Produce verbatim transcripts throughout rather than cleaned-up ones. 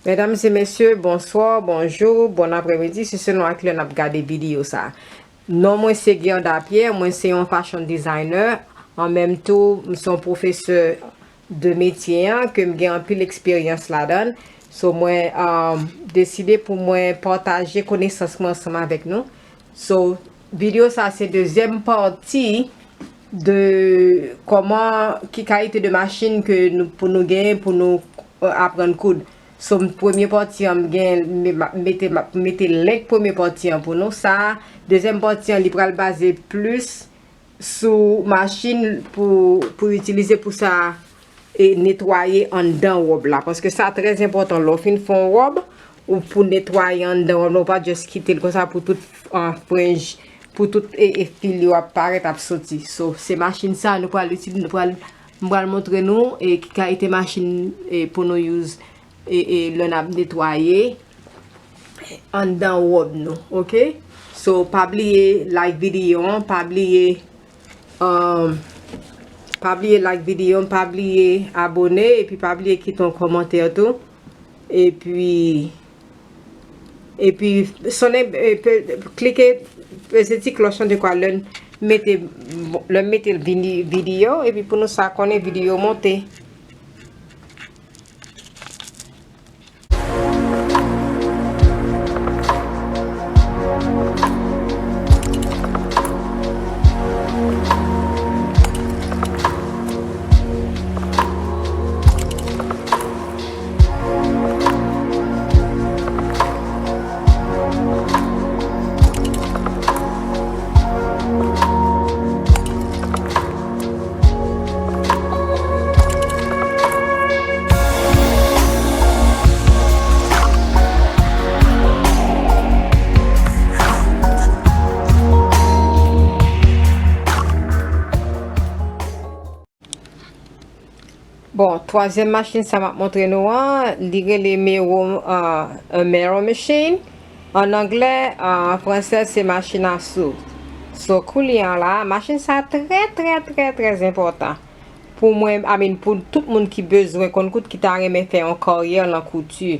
Medam e mesye, bonswa, bonjou, bon apremidi, se selon ak lè n ap gade videyo sa. Non mwen se Guerda Pierre, mwen se yon fashion designer, an menm tou, m se yon pwofesè de metye an, ke m gen anpil eksperyans ladan l. So, mwen, um, deside pou mwen pataje konesans mwen ansanm avèk nou. So, videyo sa se dezyèm pati de kòman, ki kalite de machin ke nou, pou nou genyen, pou nou, euh, aprann koud. So, m, premye pati an, m gen, m, m ap mete, m ap mete link premye pati an pou nou. Sa, dezyèm pati an, li pral baze plis sou machin pou, pou itilize pou sa, e netwaye anndan wòb la. Paske sa trè enpòtan. Lè w fin fè yon wòb, ou pou netwaye anndan wòb la, ou pa just kite l konsa pou tout, ah, frenj, pou tout, e, e fil yo ap parèt, ap soti. So, se machin sa, nou pral itilize, nou pral, m pral montre nou, e ki kalite machin, e pou nou use, e, e lè n ap netwaye anndan wòb nou, oke? So, pa bliye like videyo an, pa bliye, um, pa bliye like videyo an, pa bliye abone, epi pa bliye kite yon kòmantè tou. Epi, epi sonnen, e, pe, klike, peze ti klòch lan dekwa lè n mete, lè n mete vini, videyo, epi pou nou sa konnen videyo monte. Bon, twazyèm machin sa m ap montre nou an, li rele Mero, ah, Mero machine. An anglè, ah, an fransè, se machin a sou. So, koulye a la, machin sa trè, trè, trè, trè enpòtan. Pou mwen, I mean, pou tout moun ki bezwen konn koud, ki ta renmen fè yon karyè nan kouti.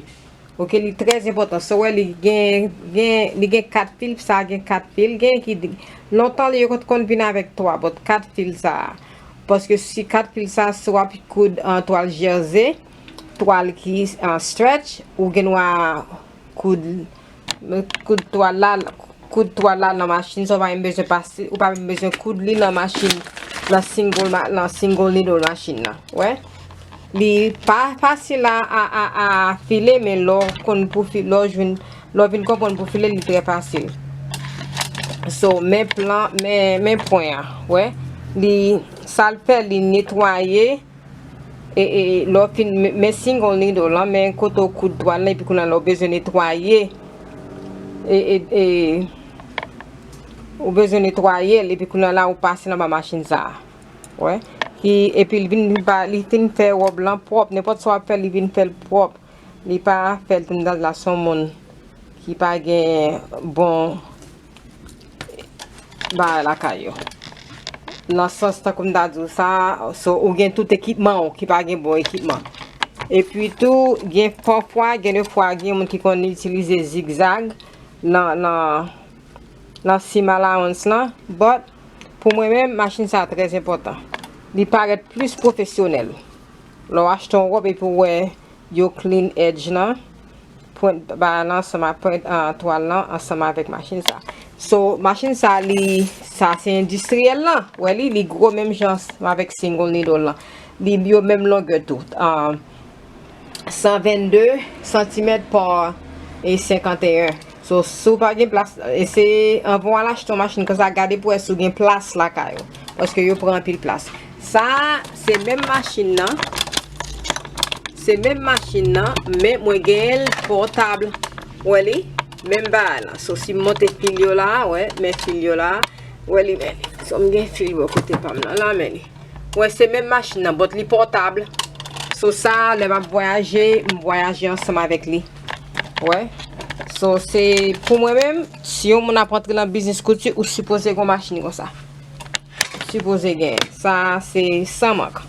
Oke, li trè enpòtan. So, wè, li gen, gen, li gen kat fil, sa gen kat fil, gen ki, lontan li yo konn vin avèk twa, but kat fil sa. Paske si kat fil sa, si w ap koud an twal jerze, twal ki, ah, stretch, ou gen dwa koud, koud twal la, koud twal la nan machin sa, ou pa menm bezwen pase, ou pa menm bezwen koud li nan machin, nan single ma-, nan single needle machin nan. Wè. Li pa fasil a, a, a, a file, men lè w konn pou fi-, lè w jwenn, lè w vin konprann pou file, li trè fasil. So, men plan, men, men pwen an, wè. Li, sa l fè, li netwaye, e, e, lè w fin, men, men single needle lan, men kote w koud twal lan, epi kounye a lè w bezwen netwaye, e, e, e, ou bezwen netwaye l, epi kounye a la, ou pase l anba machin sa a. Wè. Ki, epi li vin, li pa, li fin fè wòb lan pwòp. Nenpòt sa w ap fè, li vin fè l pwòp. Li pa fè l, pou m ta di la, se yon moun ki pa gen bon bagay lakay yo. Nan sans, tankou m ta di w sa, so, ou gen tout ekipman w ki pa gen bon ekipman. Epi tou, gen pafwa, gen de fwa, gen moun ki konn itilize zigzag nan, nan, nan seam allowance lan, but pou mwen menm, machin sa a trè enpòtan. Li parèt plis pwofesyonèl. Lè w achte yon wòb epi w wè yo clean edge lan, pwent bagay lan ansanm ak pwent, ah, twal lan ansanm avèk machin sa. So, machin sa, li, sa se endistriyèl lan. Wè li, li gwo menm jan ansanm avèk single needle lan. Li, yo menm longè tou. Ah, san vennde santimèt pa, e, senkanteyen. So, si w pa gen plas, eseye, anvan w al achte yon machin konsa, gade pou wè si w gen plas lakay ou. Paske yo pran anpil plas. Sa a, se menm machin nan. Se menm machin nan, men mwen genyen l pòtab. Wè li? Menm bagay lan. So, si m monte fil yo la, wè, men fil yo la. Wè li, men li. So, m gen fil bò kote pa m nan la, men li. Wè, se menm machin nan, but li pòtab. So sa, lè m ap vwayaje, m vwayaje ansanm avèk li. Wè. So, se pou mwen menm, si yon moun ap antre nan biznis kouti, ou sipoze gen yon machin konsa. Ou sipoze genyen. Sa, se san mank.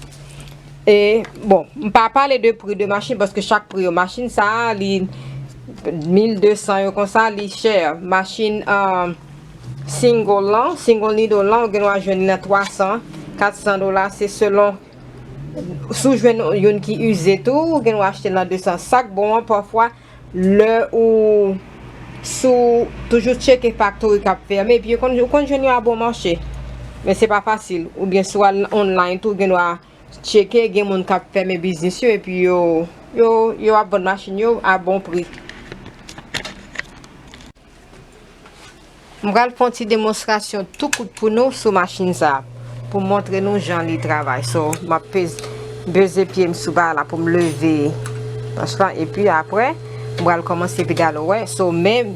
E, bon, m pa pale de pri de machin, paske chak pri yo. Machin sa a, li mil de san yo konsa, li chè. Machin, um, single lan, single needle lan, ou gen dwa jwenn li nan twa san, kat san dola, se selon. Si w jwenn youn ki ize tou, ou gen dwa achte l nan de san. Sa k bon an, pafwa, lè ou, si w toujou tcheke factory k ap fèmen, epi yo konn, ou konn jwenn yo a bon mache. Men se pa fasil. Oubyen si w al online tou, ou gen dwa tcheke, gen moun k ap fèmen biznis yo, epi yo, yo, yo ap vann machin yo a bon pri. M pral fè yon ti demonstrasyon tou kout pou nou sou machin sa a, pou m montre nou jan li travay. So, m ap peze, peze pye m sou bagay la pou m leve manch lan, epi apre, m pral kòmanse epi gade, wè. So, men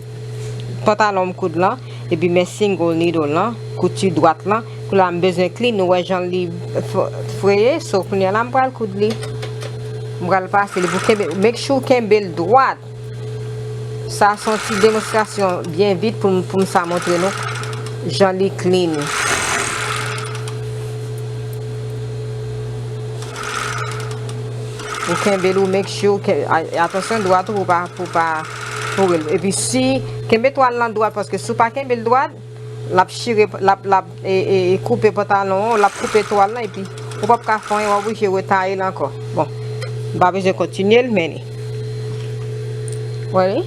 pantalon m koud lan, epi men single needle lan, kouti dwat lan. Kounye a m bezwen clean, nou wè jan li f-, freye. So, kounye a la, m pral koud li. M pral pase li pou kenbe, make sure w kenbe l dwat. Sa se yon ti demonstrasyon byen vit pou m, pou m sa montre nou jan li clean. Ou kenbe l, ou make sure ke, a-, atansyon dwat ou pou pa, pou pa foure l. Epi si, kenbe twal lan dwat, paske si w pa kenbe l dwat, l ap chire, l ap, l ap, e, e, e koupe pantalon an, l ap koupe twal lan, epi ou p ap ka fè anyen, w ap oblije retaye l ankò. Bon, m pa bezwen kontinye l, men li. Wè li?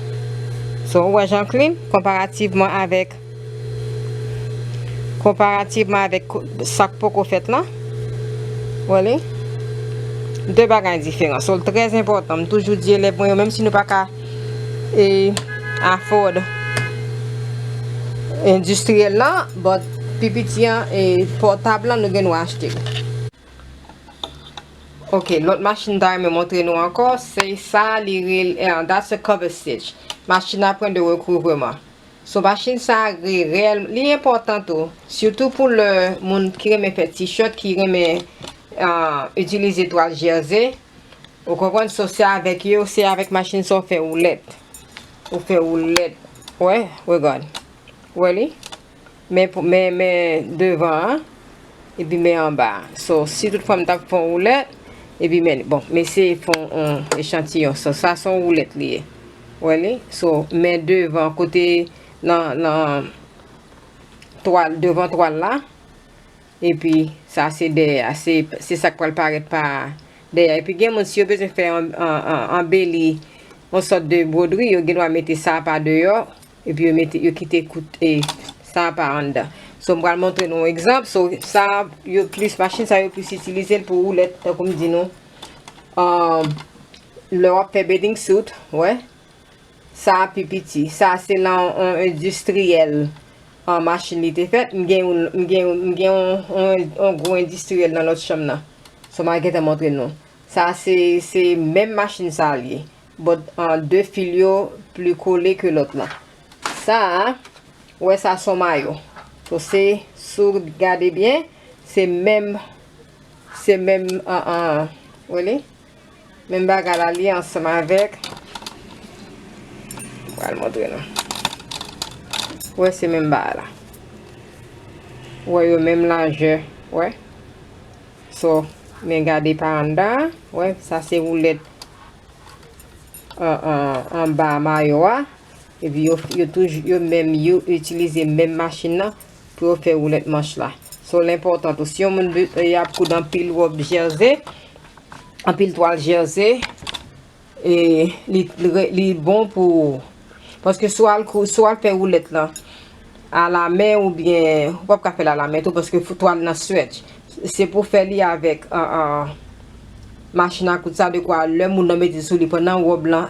So, ou wè jan l clean, konparativman avèk, konparativman avèk ko-, sa k poko fèt lan. Wè li? De bagay diferan. So, l trè enpòtan. M toujou di elèv mwen yo, menm si nou pa ka, e, afford endistriyèl lan, but pi piti an, e, pòtab lan, nou gen dwa achte l. Ok, lòt machin ta renmen montre nou ankò, se sa, li rele, eh, that's a cover stitch. Machin apre de rekouvreman. So, machin sa re-, reyèl, li enpòtan tou, sitou pou lè moun ki renmen fè t-shirt, ki renmen, ah, itilize twal jèze. Ou konprann? So, se avèk yo, se avèk machin sa w fè woulèt. Ou fè woulèt. Wè, regard. Wè li? Men pou, men, men devan an, epi men anba a. So, si toutfwa m t ap fè yon woulèt, epi men, bon, m eseye fè yon, yon echantiyon. So, sa se yon woulèt li ye. Wè li? So, men devan kote nan, nan twal, devan twal la. Epi, sa se dèyè a. Se, se sa k pral parèt pa dèyè a. Epi, gen moun, si yo bezwen fè an, an, an, anbeli yon sòt de bwodri, yo gen dwa mete sa pa deyò. Epi yo mete, yo kite kout, e, sa pa anndan. So, m pral montre nou yon egzanp. So, sa, yo plis, machin sa, yo plis itilize l pou woulèt, tankou m di nou. Um, lè w ap fè bathing suit, wè. Sa a pi piti. Sa a se lan yon endistriyèl, an machin li te fèt. M gen yon, m gen yon, m gen yon, yon, yon gwo endistriyèl nan lòt chanm nan. So, m a gentan montre nou. Sa a se, se menm machin sa a l ye. But, an, de fil yo pli kole ke lòt lan. Sa a, ou wè sa se yon mayo. So, se, si w gade byen, se menm, se menm, an, an, wè li? Menm bagay la, li ansanm avèk, m pral montre nou. Ou wè, se menm bagay la. Ou wè, yo menm lajè, wè. So, men gade pa anndan, wè, sa se woulèt an, an, anba mayo a. Epi yo, yo toujou, yo menm, yo itilize menm machin nan pou yo fè woulèt manch la. So, l enpòtan tou. Si yon moun be-, y ap koud anpil wòb jèze, anpil twal jèze, e li, li, li bon pou, paske si w al kou-, si w al fè woulèt lan, alamen oubyen, ou p ap ka fè l alamen tou, paske fou twal nan stretch. Se pou fè li avèk, an, an, machin a koud sa, dekwa lè moun nan mete sou li pandan wòb lan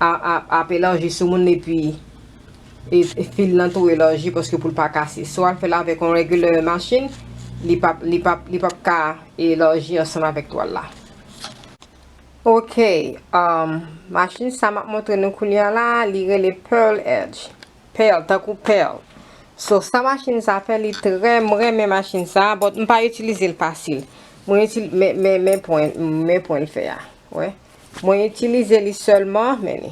a, a, ap elaji sou moun, epi, e, e fil lan tou elaji paske pou l pa kase. Si w al fè l avèk yon regular machin, li p ap, li p ap, li p ap ka elaji ansanm avèk twal la. Ok, um, machin sa m ap montre nou kounye a la, li rele Pearl Edge. Pèl, tankou pèl. So, sa machin sa fè, li trè, m renmen machin sa, but m pa itilize l fasil. Mwen itili-, men, men, men pwen, men pwen l fè a. Wè. Mwen itilize li sèlman, men li.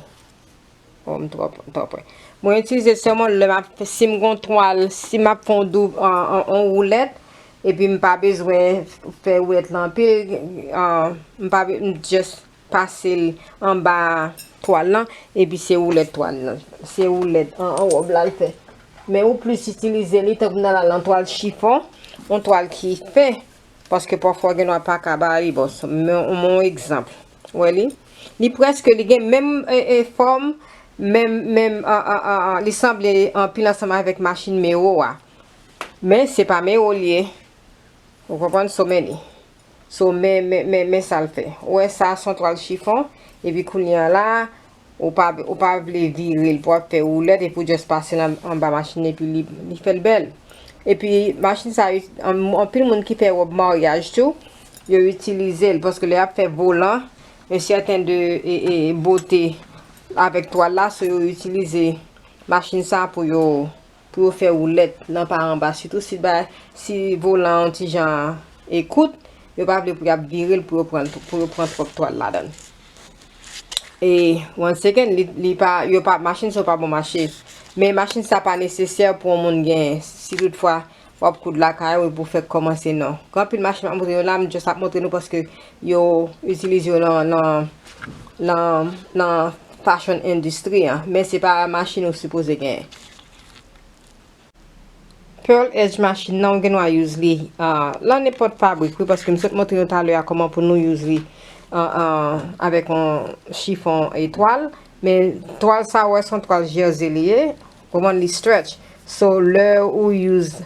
Oh, m twò, m twò pre. Mwen itilize l sèlman lè m ap, si m gon twal, si m ap fè yon doub, an, an, yon woulèt, Epi m pa bezwen fè woulèt lan anpil, ah, m pa be-, m just pase l anba twal lan, epi se woulèt twal lan. Se woulèt an, an wòb la l fè. Men ou plis itilize li tankou nan la lan twal chifon, yon twal ki fen, paske pafwa gen dwa pa ka ba li, bon, men yon egzanp. Wè li? Li prèske, li gen menm, e, e, fòm, menm, menm, a, a, a, a, li sanble anpil ansanm avèk machin Mero a. Men se pa Mero li ye. Ou konprann? So men li. So men, men, men, men sa l fè. Ou wè sa, se yon twal chifon. Epi kounye a la, ou pa, ou pa vle vire l pou w ap fè woulèt epi w just pase l an, anba machin epi li, li fè l bèl. Epi machin sa, an, anpil moun ki fè wòb maryaj tou, yo itilize l paske lè y ap fè volan, yon sèten de, e, e, bote avèk twal la, so yo itilize machin sa pou yo pou yo fè woulèt nan pa anba. Sitou si bay, si volan an ti jan e kout, yo pa vle pou y ap vire l pou yo pran, pou yo pran twòp twal ladan l. E once again, li, li pa, yo pa, machin sa yo pa bon mache. Men machin sa pa nesesè pou yon moun gen, si toutfwa w ap koud lakay ou epi w fèk kòmanse, non. Gen anpil machin m ap montre nou la, m just ap montre nou paske yo itilize yo nan, nan, nan, nan fashion industry an. Men se pa machin ou sipoze genyen. Pearl edge machin nan, ou gen dwa use li, ah, lan nenpòt fabrik, wi, paske m sot montre nou talè a kòman pou nou use li, ah, ah, avèk yon chifon e twal. Men twal sa, ou wè, se yon twal jersey li ye, kòman li stretch. So, lè ou use,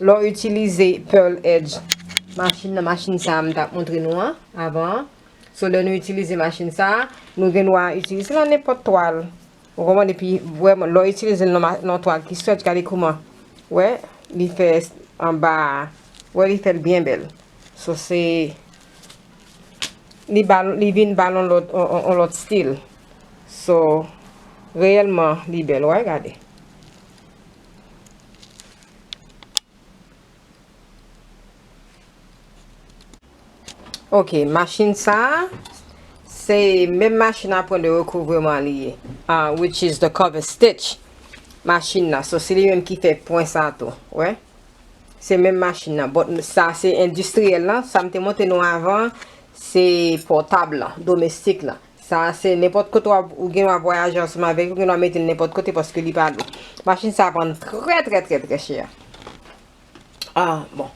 lè w itilize pearl edge machin nan, machin sa a m t ap montre nou an, avan an. So, lè nou itilize machin sa a, nou gen dwa itilize lan nenpòt twal. Ou konprann? Epi, vrèman, lè w itilize l nan ma-, nan twal ki stretch, gade kòman, wè, li fè anba a, wè, li fè l byen bèl. So, se, li ba, li vin ba l yon lòt, yon, yon, yon lòt stil. So, reyèlman, li bèl, wè, gade. Ok, machin sa a, se menm machin a pwen de rekouvreman li ye, ah, which is the cover stitch machin nan. So, se li menm ki fè pwen sa tou, wè. Se menm machin nan. But sa se endistriyèl lan, sa m te montre nou avan, se pòtab lan, domestik lan. Sa se nenpòt kote w ap, ou gen dwa vwayaje ansanm avèk li, ou gen dwa mete l nenpòt kote paske li pa lou. Machin sa vann trè, trè, trè, trè chè. Ah, bon.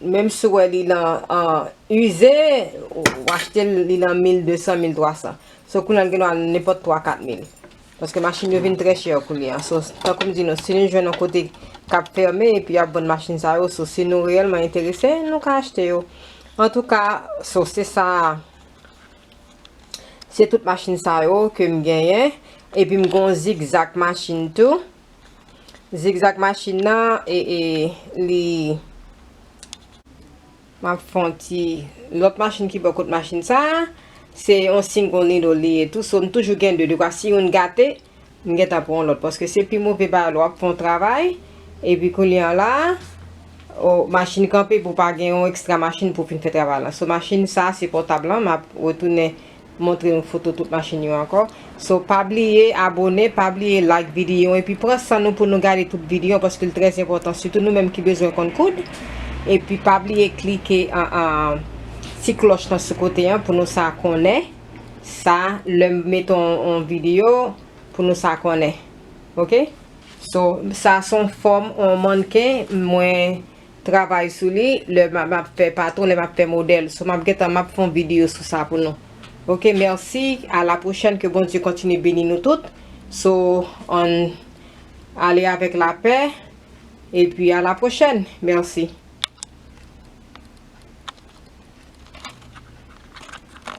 Menm si w wè li lan, ah, ize, ou achte l, li lan mil de san, mil twa san. So, kounye a l gen dwa nenpòt twa, kat mil. Paske machin yo vin trè chè kounye a. So, tankou m di nou, si nou jwenn yon kote k ap fèmen epi y ap vann machin sa yo, so, si nou reyèlman enterese, nou ka achte yo. Antouka, so, se sa. Se tout machin sa yo ke m genyen. Epi m gen yon zigzag machin tou. Zigzag machin nan, e, e, li, m ap fè yon ti lòt machin ki bò kot machin sa a. Se yon single needle li ye tou. So, m toujou gen de. Dekwa si youn gate, m gentan pran yon lòt, paske se pi move bagay lè w ap fè yon travay, epi kounye a la, o, machin kanpe pou w pa gen yon ekstra machin pou w fin fè travay la. So, machin sa, se pòtab lan, m ap retounen montre nou foto tout machin yo ankò. So, pa bliye abone, pa bliye like videyo, epi pran san nou pou nou gade tout videyo, paske l trè enpòtan, sitou nou menm ki bezwen konn koud. Epi pa bliye klike an, an ti klòch lan sou kote an pou nou sa konnen sa, lè m mete yon, yon videyo, pou nou sa konnen. Ok? So, sa se yon fòm, yon mannken, mwen travay sou li, lè m ap, m ap fè patwon, lè m ap fè modèl. So, m ap gentan, m ap fè yon videyo sou sa pou nou. Ok, mèsi, a la pwochèn, ke Bondye kontinye beni nou tout. So, ann ale avèk lapè, epi a la pwochèn. Mèsi.